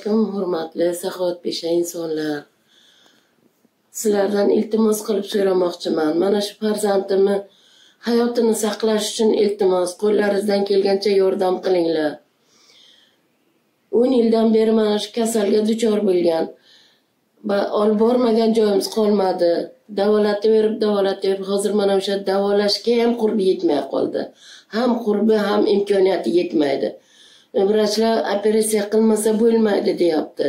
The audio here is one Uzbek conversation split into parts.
Alaykum, hurmatli saxovatpesha insonlar. Sizlardan iltimos qilib so'ramoqchiman. Mana shu farzandimni hayotini saqlash uchun iltimos, qo'llaringizdan kelgancha yordam qilinglar. 10 yildan beri mana shu kasalga duchor bo'lgan. Olib bormagan joyimiz qolmadi. Davolataverib, hozir mana o'sha davolashga ham qurbi yetmay qoldi. Ham qurbi, ham imkoniyati yetmaydi. Vrachlar operatsiya qilmasa bo'lmaydi deyapti.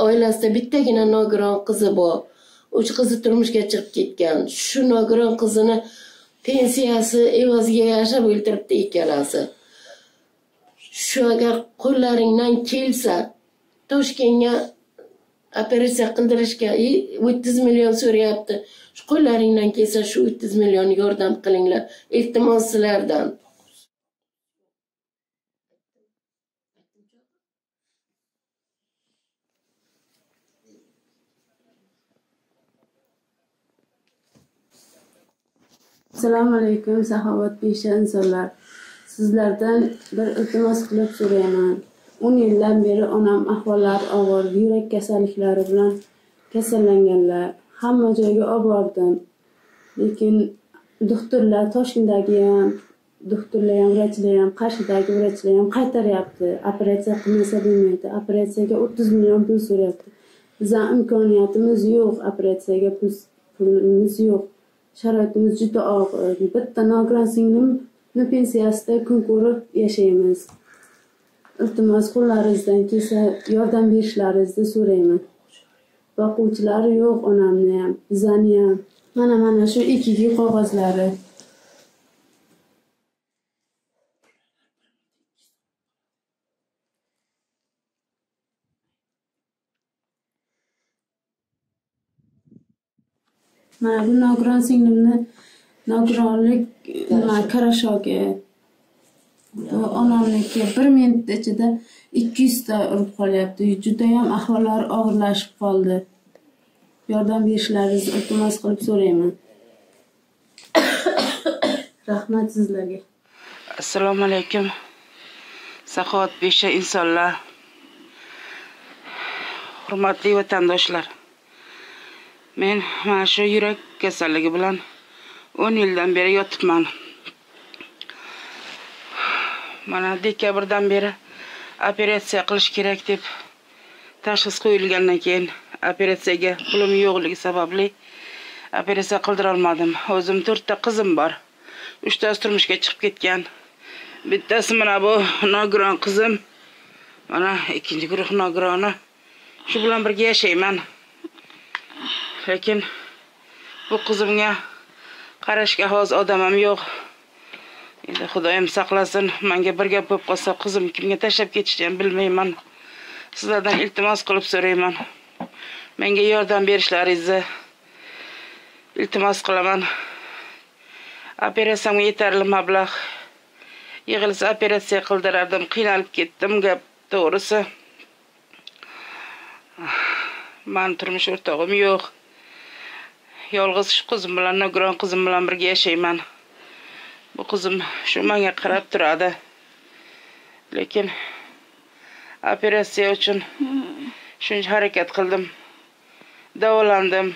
Oilasida bittagina nogiron qizi bor. 3 qizi turmushga chiqib ketgan. Shu nogiron qizini pensiyasi evaziga yashab o'ltiribdi ikkalasi. Shu agar qo'llaringdan kelsa Toshkentga operatsiya qildirishga 30 million so'rayapti. Shu qo'llaringdan kelsa shu 30 million yordam qilinglar. Iltimos sizlardan. Assalomu alaykum saxovatpesha insonlar. Sizlardan bir iltimos qilib so'rayman. 10 yildan beri onam ahvollari og'ir, yurak kasalliklari bilan kasallanganlar. Hamma joyga olib bordim. Lekin doktorlar Toshkentdagi ham, doktorlar ham, vrachlar ham, Qarshidagi vrachlar ham qaytaryapti. Operatsiya qilmasa bo'lmaydi. Operatsiyaga 30 million pul so'rayapti. Bizning imkoniyatimiz yo'q, operatsiyaga pulimiz yo'q. Sharoitimiz juda og'ir. Bitta nogiron singlimni pensiyasida kun ko'rib yashaymiz. Iltimos, qo'llaringizdan kelsa yordam berishlaringizni so'rayman. Boquvchilari yo'q onamni ham, bizani ham. Mana shu EKG qog'ozlari. Mana bu nogiron singlimni nogironlik nima karashogi. Bu onamniki 1 minut ichida 200 ta urib qolyapti. Juda ham ahvollari og'irlashib qoldi. Yordam berishlaringizni iltimos qilib so'rayman. Rahmat sizlarga. Assalomu alaykum. Saxovatpesha insonlar, hurmatli vatandoshlar. Men mana shu yurak kasalligi bilan 10 yildan beri yotibman. Mana dekabrdan beri operatsiya qilish kerak deb tashxis qo'yilgandan keyin operatsiyaga pulim yo'qligi sababli operatsiya qildira olmadim. O'zim 4 ta qizim bor. 3 tasi turmushga chiqib ketgan. Bittasi mana bu nogiron qizim. Mana ikkinchi guruh nogironi. Shu bilan birga yashayman. Lekin bu qizimga qarashga hozir odamim yo'q. Endi Xudoyim saqlasin, menga bir gap bo'lib qolsa qizim kimga tashlab ketishni ham bilmayman. Sizlardan iltimos qilib so'rayman. Menga yordam berishlaringizni iltimos qilaman. Operatsiyamga yetarli mablag' yig'ilsa operatsiya qildirardim. Qiynalib ketdim, gap to'g'risi. Men turmush o'rtog'im yo'q. Yolg'iz shu qizim bilan, nogiron qizim bilan birga yashayman. Bu qizim shu menga qarab turadi. Lekin operatsiya uchun shuncha harakat qildim. Davolandim.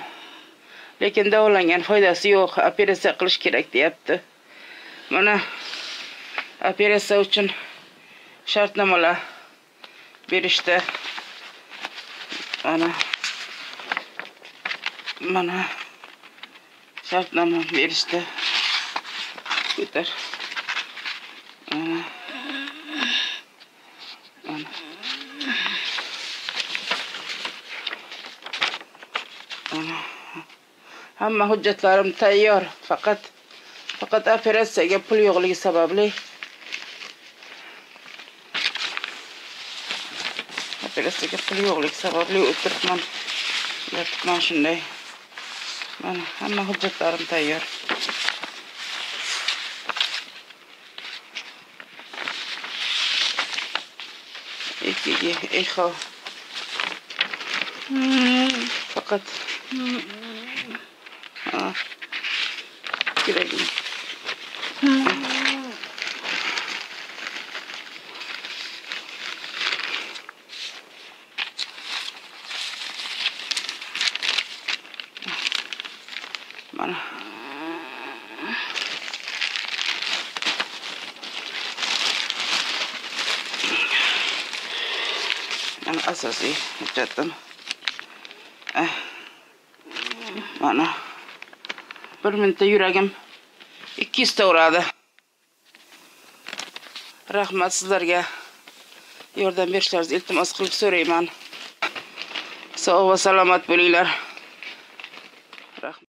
Lekin davolangan foydasi yo'q. Operatsiya qilish kerak deyapti. Mana operatsiya uchun shartnomalar berishdi. Mana shartnoma berishdi. Ko'tar. Mana. Mana. Hamma hujjatlarim tayyor. Faqat operatsiyaga pul yo'qligi sababli o'tiribman. Yotibman shunday. Mana hamma hujjatlarim tayyor. EKG, echo. Faqat kerakmi? Mana. Mana asosiy hujjatim. Mana. Bir minutda yuragim 200 ta uradi. Rahmat sizlarga. Yordam berishlaringizni iltimos qilib so'rayman. Sog' va salomat bo'linglar. Rahmat.